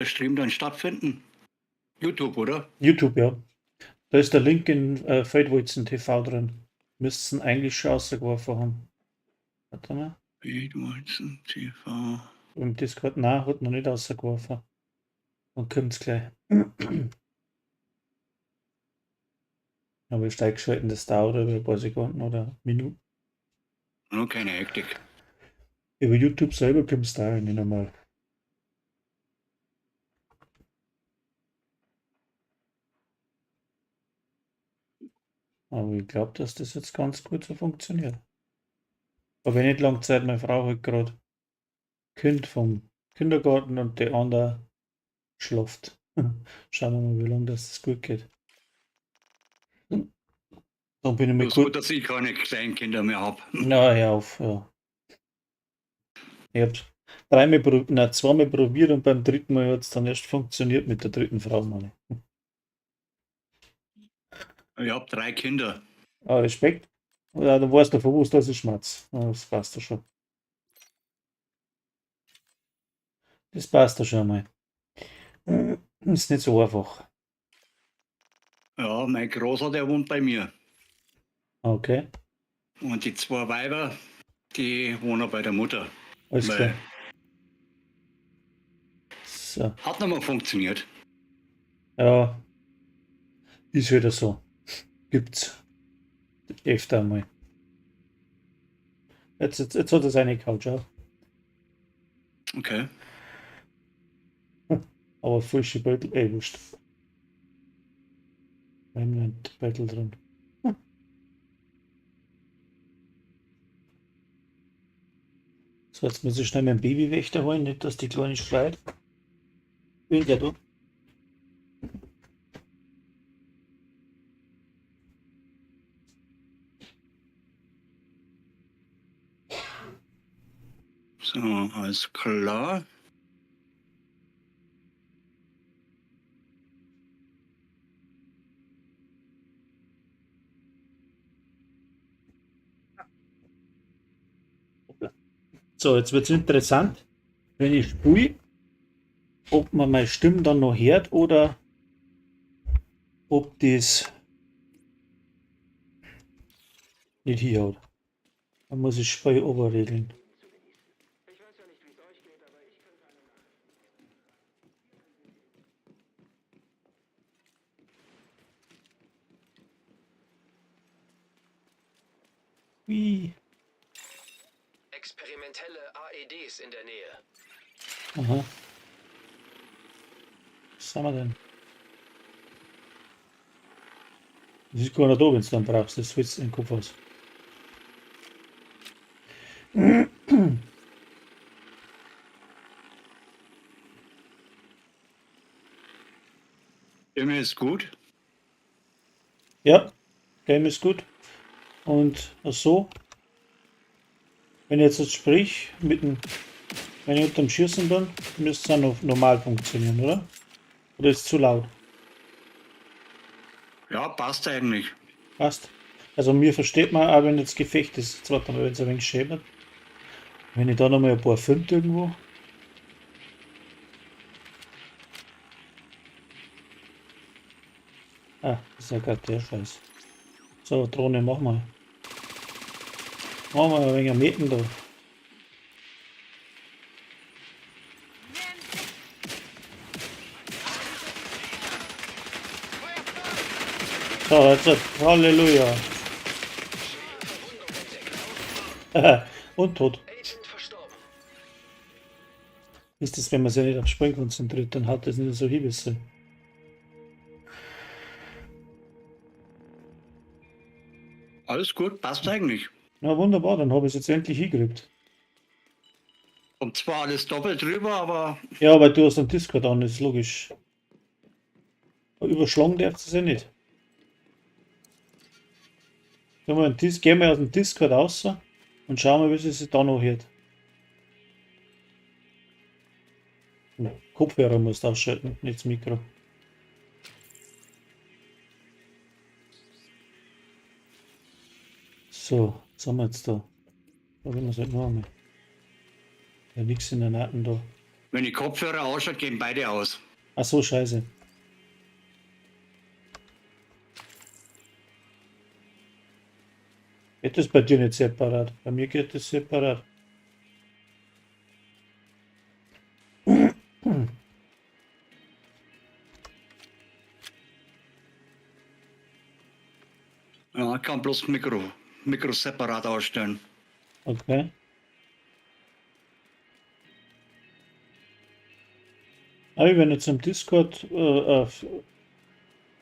Stream dann stattfinden? YouTube, oder? YouTube, ja. Da ist der Link in Feldwalzen TV drin. Müssten eigentlich schon rausgeworfen haben. Warte mal. Feldwalzen TV. Im Discord, nein, hat noch nicht rausgeworfen. Dann kommt's gleich. Aber ich steig geschalten, das dauert über ein paar Sekunden oder Minuten. Nur keine Hektik. Über YouTube selber kommst du da nicht einmal. Aber ich glaube, dass das jetzt ganz gut so funktioniert. Aber nicht lange Zeit, meine Frau hat gerade Kind vom Kindergarten und der andere schlaft. Schauen wir mal, wie lange das gut geht. Dann bin ich mir Das ist gut, gut. dass ich keine Kleinkinder mehr habe. Na, hör auf, ja. Ich hab's dreimal probiert, nein, zweimal probiert und beim dritten Mal hat es dann erst funktioniert mit der dritten Frau, meine ich. Ich habe 3 Kinder. Ah, Respekt. Ja, du weißt davon, was das ist, Schmerz. Ja, das passt ja schon. Das passt ja schon einmal. Ist nicht so einfach. Ja, mein Großer, der wohnt bei mir. Okay. Und die 2 Weiber, die wohnen bei der Mutter. Alles Weil klar. So. Hat nochmal funktioniert. Ja. Ist wieder so. Gibt's öfter einmal. Jetzt hat er seine Couch auch. Okay. Aber frische Beutel, wurscht. Remnant Beutel drin. So, jetzt muss ich schnell meinen Babywächter holen, nicht, dass die Kleine schreit. Bin der da? So, alles klar. So, jetzt wird's interessant, wenn ich spiele, ob man meine Stimme dann noch hört oder ob das nicht hinhaut. Dann muss ich Spiel oberregeln. Wie? Experimentelle AEDs in der Nähe. Aha. Was haben wir denn? Das ist gar nicht da, wenn du dann brauchst. Das fällt in den Kopf aus. Stimme ist gut. Ja, Game ist gut. Und so, wenn ich jetzt sprich, wenn ich unterm Schießen bin, müsste es auch noch normal funktionieren, oder? Oder ist es zu laut? Ja, passt eigentlich. Passt. Also mir versteht man auch, wenn jetzt Gefecht ist. Jetzt warte mal, wenn es ein wenig schäbert. Wenn ich da nochmal ein paar finde irgendwo. Ah, das ist ja grad der Scheiß. So, Drohne, mach mal. Machen wir ein wenig am Meten da. So, jetzt Halleluja. Und tot. Ist das, wenn man sich nicht aufs Springen konzentriert, dann hat das nicht so Hiebisse. Alles gut, passt eigentlich. Na wunderbar, dann habe ich es jetzt endlich hingekriegt. Kommt zwar alles doppelt drüber, aber... Ja, aber du hast einen Discord an, ist logisch. Aber überschlagen darfst du es ja nicht. Gehen wir aus dem Discord raus und schauen mal, wie es sich da noch hört. Kopfhörer musst du ausschalten, nicht das Mikro. So, was haben wir jetzt da? Probieren wir es halt noch einmal. Ja, nix in der Nacken da. Wenn ich Kopfhörer ausschalte, gehen beide aus. Ach so, scheiße. Geht das bei dir nicht separat? Bei mir geht das separat. Ja, ich kann bloß Mikro separat ausstellen. Okay. Aber wenn jetzt im Discord auf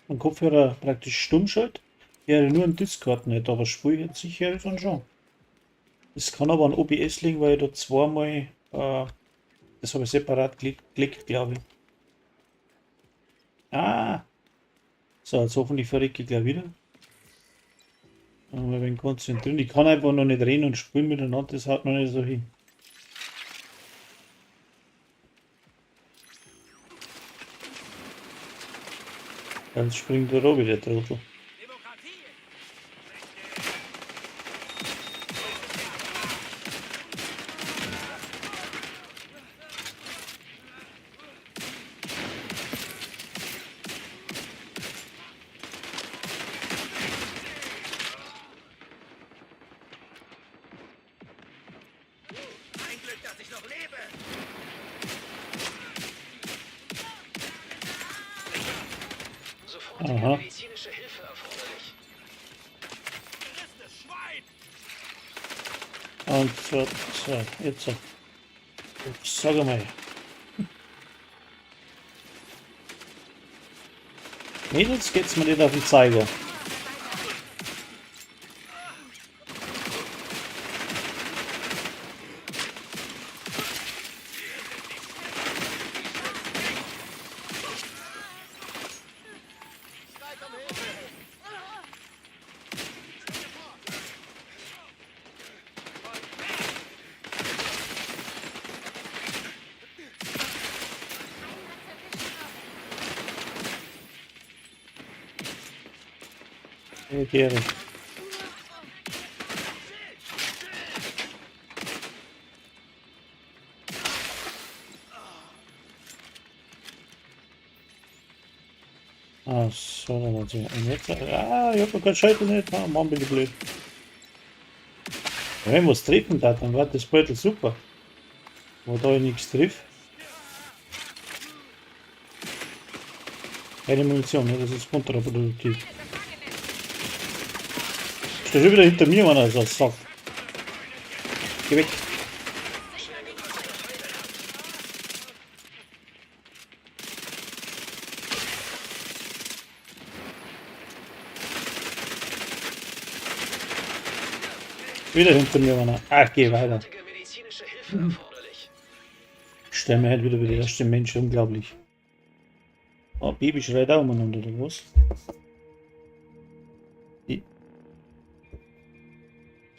einen Kopfhörer praktisch stumm schalt, wäre nur im Discord nicht, aber spielen sicher dann schon. Es kann aber an OBS liegen, weil ich da zweimal, das habe ich separat geklickt, glaube ich. Ah! So, jetzt hoffentlich verrecke ich gleich wieder. Mal ein wenig konzentrieren. Ich kann einfach noch nicht reden und spielen miteinander, das haut noch nicht so hin. Dann springt der Robi, der Trottel. Ein Glück, dass ich noch lebe! Sofortige Aha. medizinische Hilfe erforderlich. Gerissenes Schwein! Und so, so, jetzt so. Jetzt sag einmal. Mädels geht's mir nicht auf den Zeiger. Gehre. Ah, so, dann also. Und jetzt, ah, ich hab noch keinen Schalter nicht. Ah, Mann, bin ich blöd. Ja, wenn was treffen da, dann war das Beutel super. Aber da ich nichts triff. Keine Munition, ne? Das ist kontraproduktiv. Steht schon wieder hinter mir, Mann, also Sack. Geh weg. Wieder hinter mir, Mann. Ach, geh weiter. Sofortige medizinische Hilfe erforderlich. Stell mir halt wieder der erste Mensch, unglaublich. Oh, Baby schreit auch umeinander, oder was? Die.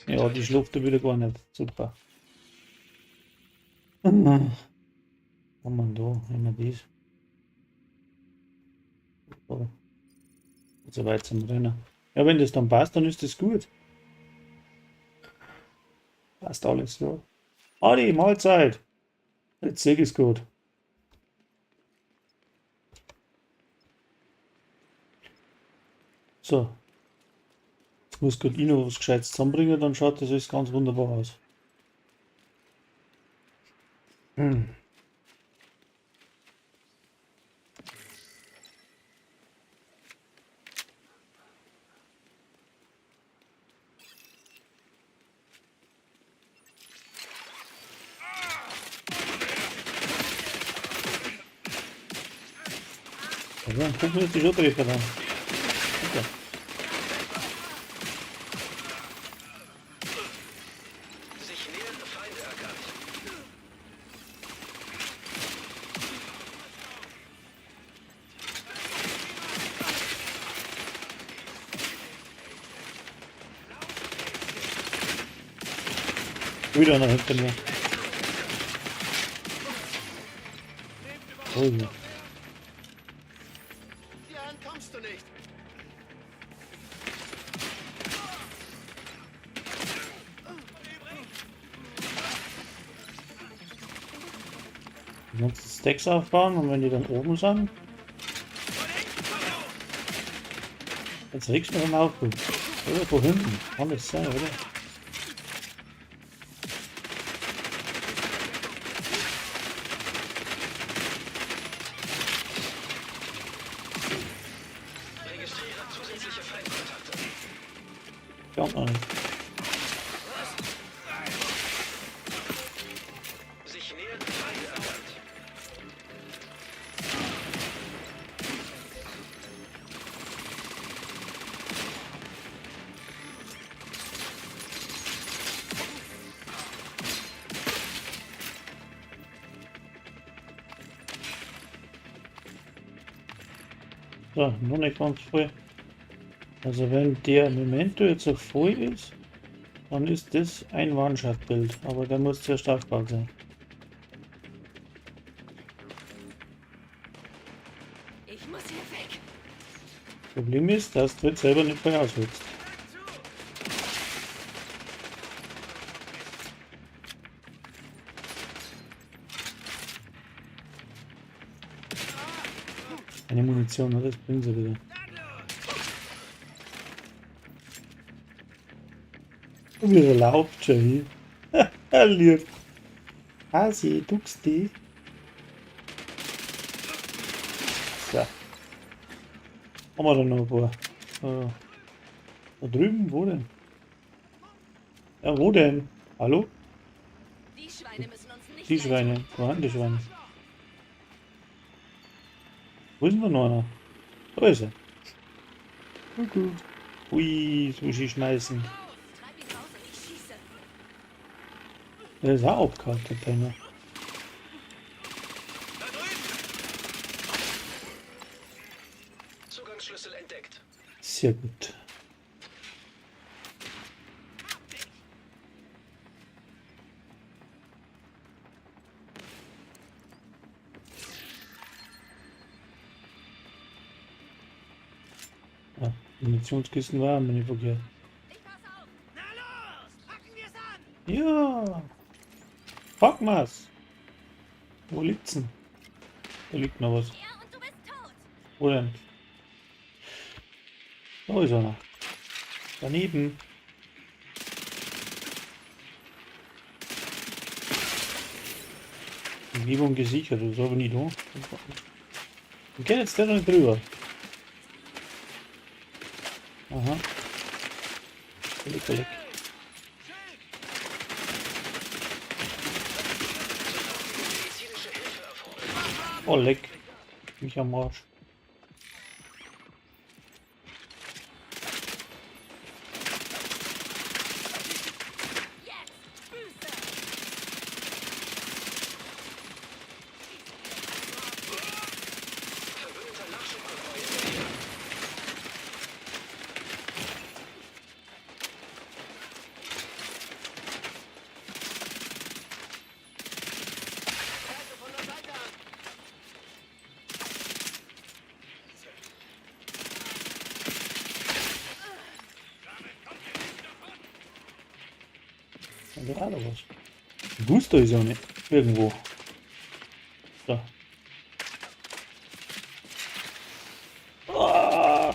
Ja, die schläft da wieder gar nicht. Super. Oh Mann, da, immer dies. So. So weit zum Rennen. Ja, wenn das dann passt, dann ist das gut. Passt alles, ja. Adi, Mahlzeit! Jetzt sehe ich's gut. So. Jetzt muss gut ich noch was Gescheites zusammenbringen, dann schaut das alles ganz wunderbar aus. Ja, gucken wir uns die schon treffen dann. Super. Sich nähernde Feinde erkannt. Wieder einer hinter mir. Oh ja. Hier entkommst du nicht! Die ganzen Stacks aufbauen und wenn die dann oben sind, jetzt regst du dann Aufbau. Oder von hinten. Kann das sein, oder? Registriere zusätzliche Feindkontakte. Glaubt man nicht. Sich nähernde Feinde erkannt. So, noch nicht ganz voll. Also wenn der Memento jetzt so voll ist, dann ist das ein One-Shot-Bild, aber der muss zuerst aufgebaut sein. Ich muss hier weg. Problem ist, dass du jetzt selber nicht voll aushältst. Eine Munition, oder? Das bringen sie wieder. Und wieder erlaubt schon. Lieb. Hasi, duckst die. So. Haben wir da noch ein paar? Da drüben, wo denn? Ja, wo denn? Hallo? Die Schweine müssen uns nicht Die Schweine. Wo sind die Schweine? Wo ist denn da noch einer? Da ist er. Kuckuck. Ui, Sushi schmeißen. Treib ihn raus und ich schieße. Der ist auch abgehauen, der Penner. Zugangsschlüssel entdeckt. Sehr gut. Ah, Munitionskisten waren mir nicht verkehrt. Ich pass auf. Na los, packen wir's an! Ja. Pack mal's. Wo liegt's denn? Da liegt noch was. Ja, und du bist tot. Wo denn? Da ist einer. Daneben. Umgebung gesichert, das ist aber nicht da. Wie geht jetzt der noch nicht drüber? Aha. Leck, leck. Medizinische Hilfe erforderlich. Oh, leck. Mich am Arsch. Jetzt. Büße. Verbündeter Nachschubkonvoi in der Nähe. Greife von der Seite an! Da war da was. Gusto ist ja nicht. Irgendwo. So. Ah!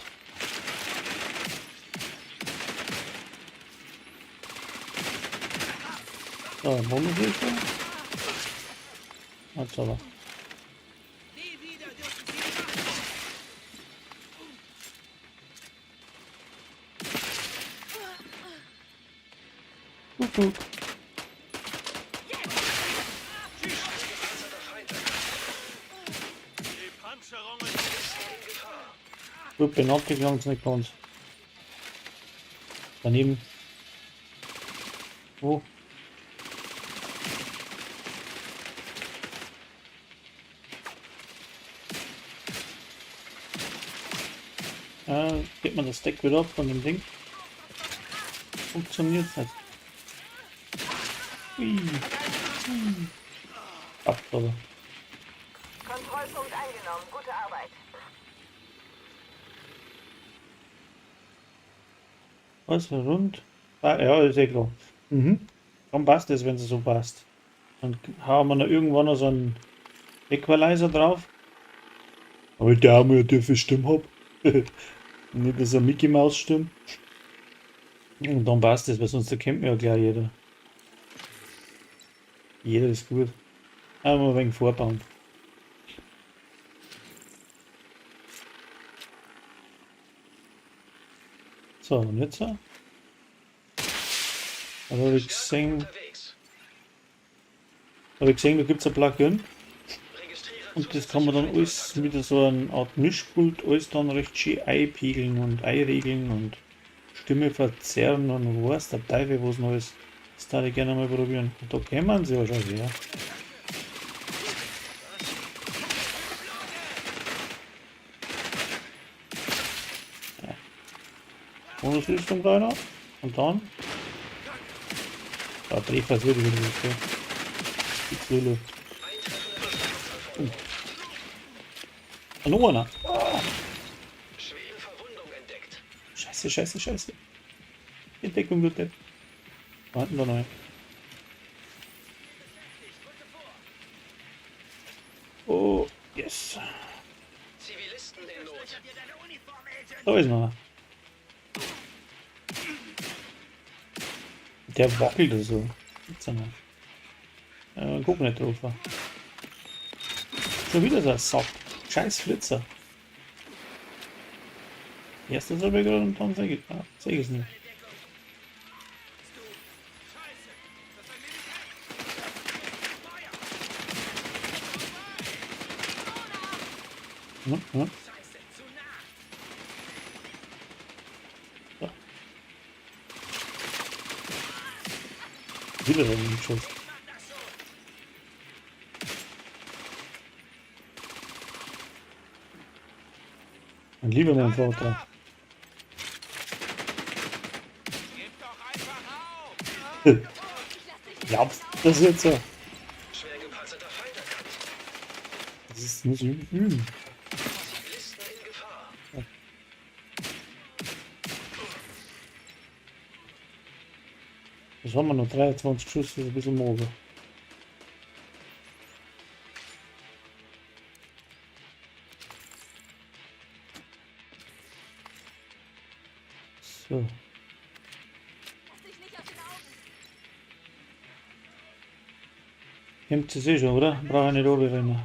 So, Bombenhilfe. Jetzt aber. Nie wieder dürfen sie die Macht. Kuckuck. Gepanzerter Feind erkannt. Die Panzerung ist In Gefahr. Gut, bin abgegangen, ist nicht ganz. Daneben. Wo? Geht man das Deck wieder ab von dem Ding? Funktioniert nicht. Ui. Ui. Ab, aber. Kontrollpunkt eingenommen. Gute Arbeit. Was? Rund? Ah, ja, ist eh klar. Mhm. Dann passt es, wenn es so passt. Dann haben wir noch irgendwann noch so einen Equalizer drauf. Aber ich der auch mal eine tiefe Stimme hab. Nicht so eine Mickey Maus Stimme. Und dann passt das, weil sonst erkennt mich ja gleich jeder. Jeder ist gut. Aber ein wenig vorbauen. So, und jetzt so. Da habe ich gesehen, da gibt es ein Plugin. Und das kann man dann alles mit so einer Art Mischpult alles dann recht schön einpegeln und einregeln und Stimme verzerren und weiß der Teufel was Neues. Das darf ich gerne mal probieren. Und da kämen sie ja schon her. Ja. Bonusrüstung da noch. Und dann. Da Treffer wird wieder okay. Die Lulu. Noch einer. Oh. Schwere Verwundung entdeckt. Scheiße, scheiße, scheiße. Die Deckung wird nicht. Warten wir noch. Oh, yes. Zivilisten in Not. Da ist noch einer. Der wackelt so. Gibt's ja nicht. Guck nicht drauf. Schon wieder so ein Sack. Scheiß Flitzer. Erst ist er weg und dann seh ich es nicht. Hm, hm. So. Wieder so ein Schuss. Mein lieber mein Vater. Glaubst du das jetzt so? Schwer gepanzerter Feind erkannt. Das ist, muss ich üben. Zivilisten in Gefahr. Das haben wir noch 23 Schuss, das ist ein bisschen mager. So. Lass dich nicht aus den Augen. Kommt es eh schon, oder? Brauche ich nicht runterrennen.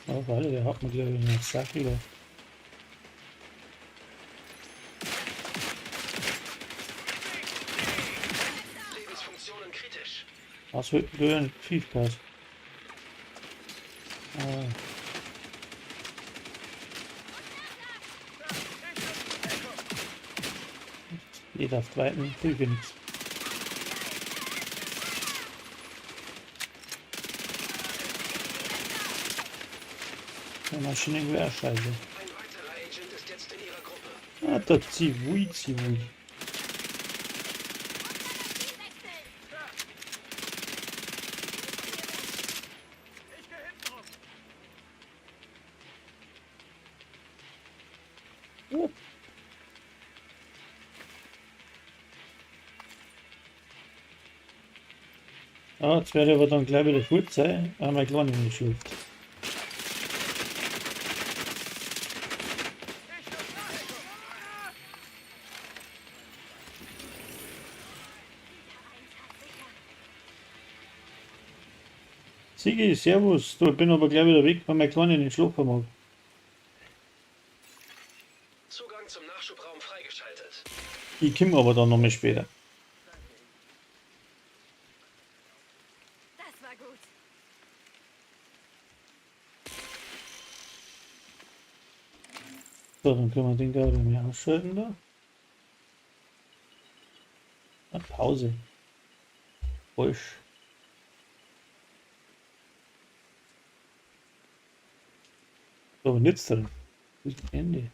Oh, warte, der hat mir glaube ich einen Sack wieder. Lebensfunktionen kritisch. Was wird denn Pfiffgas? Ah. Jeder auf zweiten Prüfe nichts. Ja, Maschinengewehr, scheiße. Ein weiterer Agent ist jetzt in ihrer Gruppe. Ah, da zieh, zieh. Oh. Ah, jetzt werde ich aber dann gleich wieder fort sein, weil mein Kleiner nicht schläft. Sigi, servus. Du, ich bin aber gleich wieder weg, weil mein Kleiner nicht schlafen mag. Zugang zum Nachschubraum freigeschaltet. Ich komme aber dann nochmal später. Das war gut. So, dann können wir den gerade mal ausschalten da. Ah, Pause. Falsch. So, und jetzt drin. Bis zum Ende.